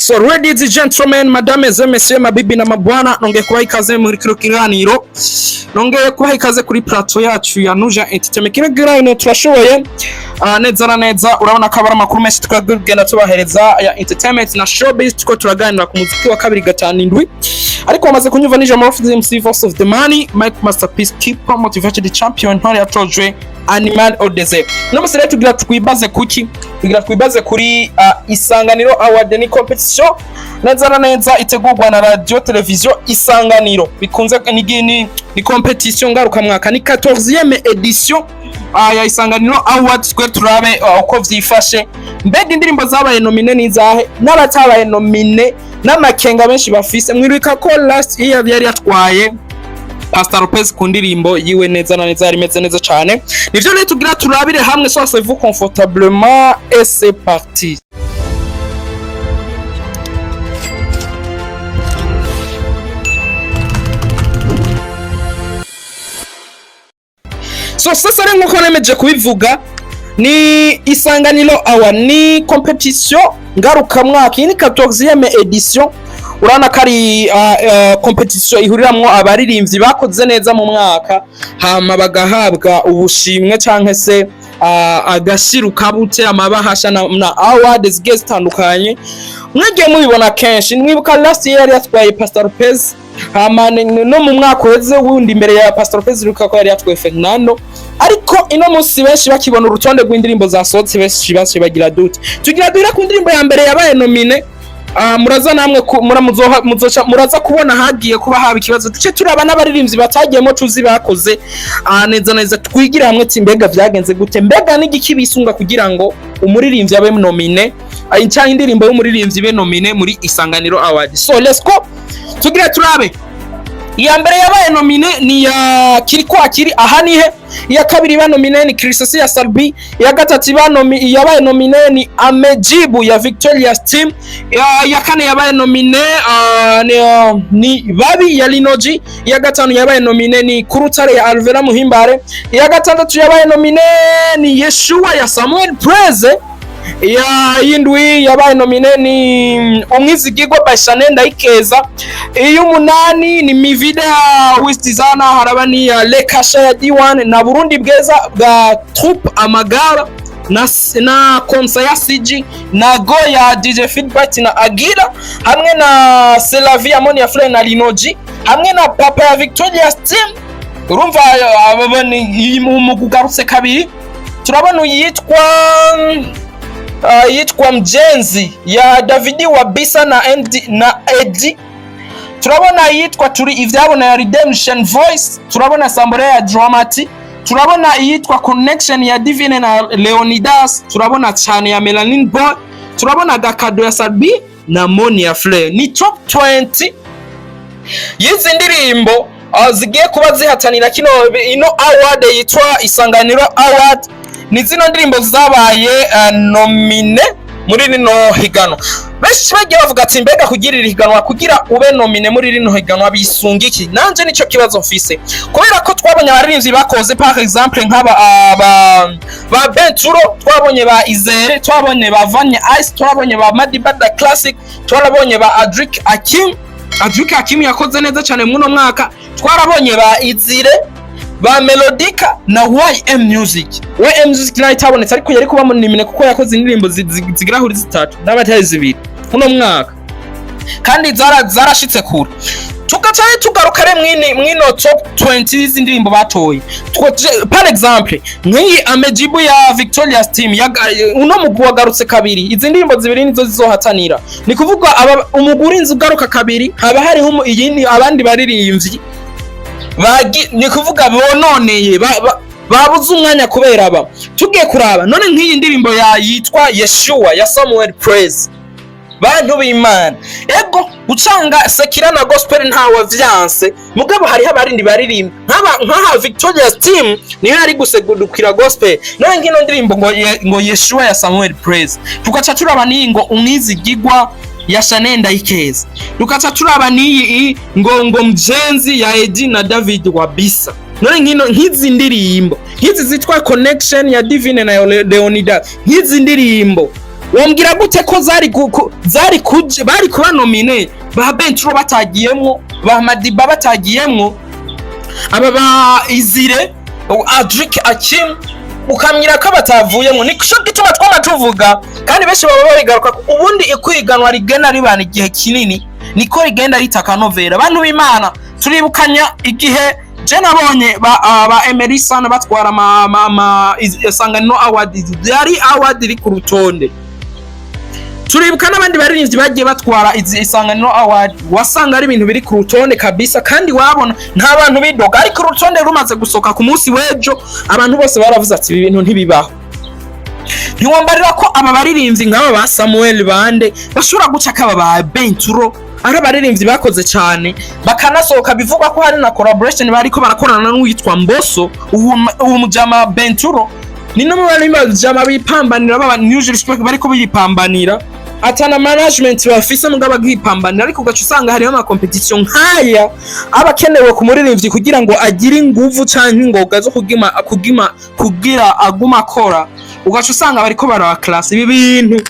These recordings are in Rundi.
So ladies and gentlemen, mesdames et messieurs, mabibi na mabwana, nongeye kubaha ikaze muri kino kiganiro, nongeye kubaha ikaze kuri plateau yacu ya Nuja Entertainment. Kino kiganiro turashoboye neza na neza, urabona ko abari amakuru menshi tukagenda tubahereza ya entertainment na showbiz, tuko turaganira ku muziki wa 257. Ariko wamaze kunyumva ni Jambo of the MC, Voice of the Money, Mike Masterpiece, Keeper Motivated Champion, ntore yatojwe Animal Odeze. No musi rero tugira twibaze kuki? Tugira twibaze kuri Isanganiro Award. Ni competition neza na neza itegurwa na radio television Isanganiro. Bikunze ni competition ngaruka mwaka, ni 14e edition ya Isanganiro Award. Twe turabe uko vyifashe, mbega indirimbo zabaye nominé nizahe, n'abatabaye nominé, n'amakenga benshi bafise. Mwiruka ko last year yari yatwaye Pastor Lopez ku ndirimbo yiwe, neza na neza yari imeze neza cyane. Nivyo rero tugira turabire hamwe. So asseyez-vous confortablement et c'est parti. So sasa rero, nkuko nemeje kubivuga, ni Isanganiro Award, ni competition ngarukamwaka, iyi ni 14e edition. Urabona ko ari competition ihuriramwo abaririmbyi bakoze neza mu mwaka, hama bagahabwa ubushimwe canke se agashiru kabute, amabahasha na award zigiye zitandukanye. Mwagiye mubibona kenshi. Mwibuka last year yari yatwaye Pastor Lopez, hama no mu mwaka uheze wundi imbere ya Pastor Lopez uribuka ko yari yatwaye Fernando. Ariko ino munsi benshi bakibona urutonde rw'indirimbo zasohotse, benshi benshi bagira dute? Tugira duhera ku ndirimbo ya mbere yabaye nominé. Muraza namwe muzoca muraza kubona hagiye kuba haba ikibazo, duce turaba n'abaririmbyi batagiyemo tuzi bakoze neza neza, twigira hamwe ati mbega vyagenze gute, mbega n'igiki bisunga kugira ngo umuririmbyi abe nominé, canke indirimbo y'umuririmbyi ibe nominé muri Isanganiro Award. So let's go, tugira turabe. Iya mbere yabaye nominé ni ya Kirikou Akili, aha nihe. Iya kabiri iba nominé ni Kirisasi ya Salbi. Iya gatatu yabaye nominé ni Amejibu ya Victoria's Team. Iya kane yabaye nominé ni Babi ya Linoji. Iya gatanu yabaye nominé ni Kurutare ya Alvera Muhimbare. Iya gatandatu yabaye nominé ni Yeshua ya Samuel Praise. Iya yindwi yabaye nominé ni Umwizigirwa by Chanel Ndayikeza. Iy'umunani ni Mivida ya Wiz Designer, haraba ni ya Lekasha ya D1 na Burundi Bweza bwa Troupe Amagara na Komsa ya CG na Go ya DJ Feedback na Agira, hamwe na Selavi ya Monia Fleur na Linoji, hamwe na Papa ya Victoria's Team. Urumva aba ni umugwi ugarutse kabiri. Turabona yitwa Mjenzi ya Davidi Wabisa na MD na Edi. Turabona iyitwa Turi Ivyabona ya Redemption Voice. Turabona Sambore ya Dramati. Turabona iyitwa Connection ya Divine na Leonidas. Turabona cyane ya Melanin Boy. Turabona Gakado ya Sabi na Monia Fleur. Ni top 20 y'izi ndirimbo zigiye kuba zihatanira kino ino award yitwa Isanganiro Award. Ni zino ndirimbo zabaye nominé muri rino higanwa. Benshi bagiye bavuga ati mbega kugira iri higanwa, kugira ube nominé muri rino higanwa bisunga iki? Nanje nico kibazo mfise, kubera ko twabonye abaririmbyi bakoze, par exemple nk'aba ba Benturo, twabonye ba Izere, twabonye ba Vanya Ice, twabonye ba Madiba da Classic, twarabonye ba Adric Akim. Adric Akim yakoze neza cyane muno mwaka. Twarabonye ba Izire, ba Melodica na YM Music. YM Music nayo itabonetse, ariko yari kuba nominé kuko yakoze indirimbo zigera kuri zitatu n'abatari zibiri uno mwaka, kandi zarashitse kure. Tugaca tugaruka re mwino top 20 y'izi ndirimbo batoye. Par exemple nk'iyi Amejibu ya Victoria's Team, uno mugwi wagarutse kabiri. Izi ndirimbo zibiri nizo zizohatanira. Ni kuvuga umugwi urinze ugaruka kabiri, haba hariho iyindi abandi baririmbyi ni kuvuga bononeye babuze umwanya kubera aba. Tugiye kuraba none nk'iyi ndirimbo ya yitwa Yeshua ya Samuel Praise. Bantu b'Imana, ego gucanga secular na gospel ntawe vyanse, mugabo hariho abarindi baririmba nk'aha Victoria's Team niyo yari gusegudukira gospel. None nk'ino ndirimbo ngo Yeshua ya Samuel Praise, tugaca turaba n'iyi ngo Umwizigigwa ya Chanel Ndayikeza, tugaca turaba n'iyi ngo Mjenzi ya Edi na David Wabisa. None nk'izi ndirimbo, nk'izi zitwa Connection ya Divine na Leonidas, nk'izi ndirimbo Wambwira gute ko zari kuje bari kuba nominé, ba Benturo batagiyemwo, ba Madiba batagiyemwo, aba ba Izire, Adric Akim, ukambwira ko batavuyemwo? Nico gituma twama tuvuga, kandi benshi baba babigaruka ko ubundi ikwiganwa rigenda ribana igihe kinini niko rigenda rita akanovera. Abantu b'Imana, turibukanya igihe je nabonye ba Emery Sana batwara ma Isanganiro Award, yari award iri ku rutonde. Turibuka n'abandi baririmbyi bagiye batwara izi Isanganiro Award, wasanga ari ibintu biri ku rutonde kabisa, kandi wabona nta bantu bidoga. Ariko urutonde rumaze gusohoka ku munsi w'ejo, abantu bose baravuze ati: "Ibi bintu ntibibaho." Ntiwambarira ko aba baririmbyi nk'aba ba Samuel Bande bashobora guca kaba ba Benturo, ari abaririmbyi bakoze cyane, bakanasohoka. Bivugwa ko hari na collaboration bariko barakorana n'uwitwa Mboso. Uwo mujama Benturo ni no mu bari bajama bipambanira, baba New Respect bariko biripambanira, atana management bafise, mugabo bagipambanira. Ariko ugaca usanga hariho ama competition nk'aya aba akenewe ku muririmbyi kugira ngo agire inguvu canke ingoga zo kugima kugira aguma akora. Ugaca usanga bariko baraba class. Ibi bintu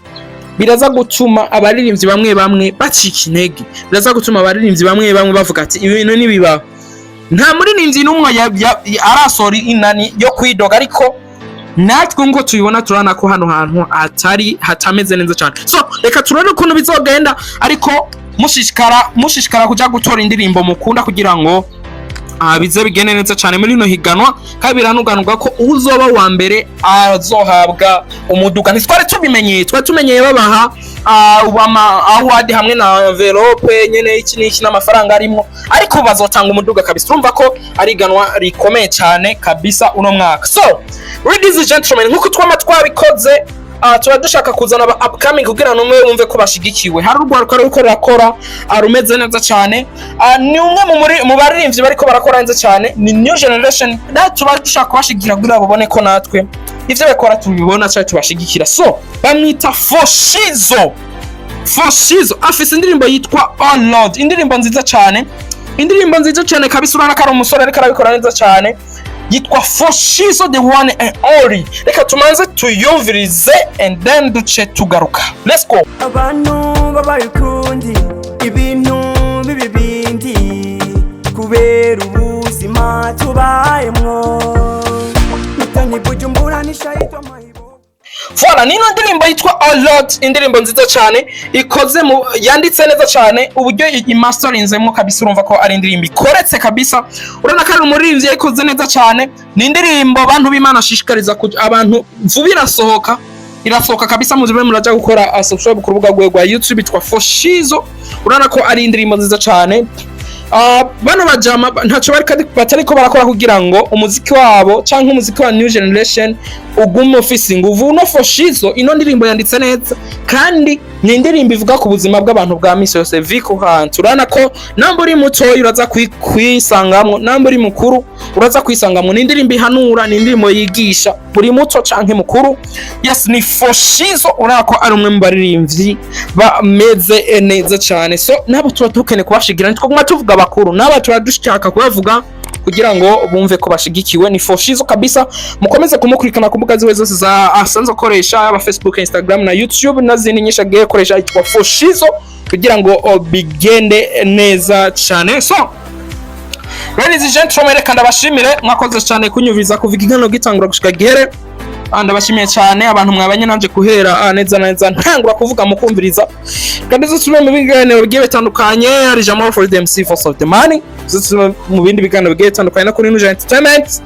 biraza gutuma abaririmbyi bamwe bamwe bacika intege, biraza gutuma abaririmbyi bamwe bamwe bavuga ati: "Ibi bintu ntibibaho." Nta muririmbyi n'umwe arasohora inani yo kwidoga, ariko natwe ngo tubibona, turabona ko hano hantu hatari hatameze neza cyane. So reka turabe ukuntu bizogenda, ariko mushishikara kuja gutora indirimbo mukunda kugira ngo bize bigende neza cyane muri rino higanwa. Kandi biranuganurwa ko uzoba wa mbere azohabwa umuduga. Ntitwari tubimenyeye, twari tumenyeye babaha ama award hamwe na envelope nyene, iki n'iki, n'amafaranga arimo, ariko bazotanga umuduga kabisa. Urumva ko ari iganwa rikomeye cyane kabisa uno mwaka. So ladies and gentlemen, nkuko twama twabikoze, tuba dushaka kuzana aba upcoming kugira ngo umwe wumve ko bashigikiwe. Hari urwaruka ruriko rurakora, rumeze neza cyane. Ni umwe mu baririmbyi bariko barakora neza cyane, ni new generation. Na tuba dushaka kubashigikira kugira babone ko natwe ivyo bakora tubibona cyane, tubashigikira. So bamwita Foshizo. Foshizo afise indirimbo yitwa All Lord, indirimbo nziza cyane, indirimbo nziza cyane kabisa. Urabona ko ari umusore ariko arabikora neza cyane, yitwa Foshizo, the one and only. Reka tumanze tuyumvirize and then duce tugaruka. Let's go. Abantu babaye ukundi, ibintu bibi bindi kubera ubuzima tubayemwo. Mitani Bujumbura nishayitwa mahibo. Voilà, nino ndirimbo yitwa All Lord, indirimbo nziza cyane, ikoze mu yanditse neza cyane, uburyo imasteringzemo kabisa, urumva ko ari indirimbo ikoretse kabisa. Urabona ko ari umuririmbyi yayikoze neza cyane. Ni indirimbo, bantu b'Imana, ashishikariza abantu vuba irasohoka, irasohoka kabisa. Muzibe muraja gukora subscribe ku rubuga rwe rwa YouTube, yitwa Foshizo. Urabona ko ari indirimbo nziza cyane. Bano bajama ntacyo batariko barakora kugira ngo umuziki wabo canke umuziki wa new generation ugume ufise inguvu. Uno Foshizo, ino ndirimbo yanditse neza, kandi ni indirimbo ivuga ku buzima bw'abantu bwa misi yose, vie courante. Urabona ko namba uri mutoyi uraza kwisangamwo, namba uri mukuru uraza kwisangamwo. Ni indirimbo ihanura, ni indirimbo yigisha buri muto canke mukuru. Yes, ni Foshizo. Urabona ko ari umwe mu baririmbyi bameze neza cyane. So nabo tuba dukeneye kubashigira, ntitwaguma tuvuga abakuru, nabo tuba dushaka kubavuga kugira ngo bumve ko bashigikiwe. Ni Foshizo kabisa. Mukomeze kumukurikirana ku mbuga ziwe zose za asanzwe akoresha, yaba Facebook, Instagram na YouTube n'izindi nyinshi agiye akoresha. Yitwa Foshizo, kugira ngo bigende neza cyane. So ladies and gentlemen, reka ndabashimire, mwakoze cyane kunyumviriza kuva ikiganiro gitangura gushika gihere. Ndabashimiye cyane abantu mwabanye nanje guhera neza neza ntangura kuvuga, mukumviriza. Kandi dusubire mu biganiro bigiye bitandukanye. Hari Jamal for the MC, Force of the Money. Dusubire mu bindi biganiro bigiye bitandukanye no kuri Nuja Entertainment.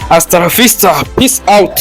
Hasta la vista, peace out.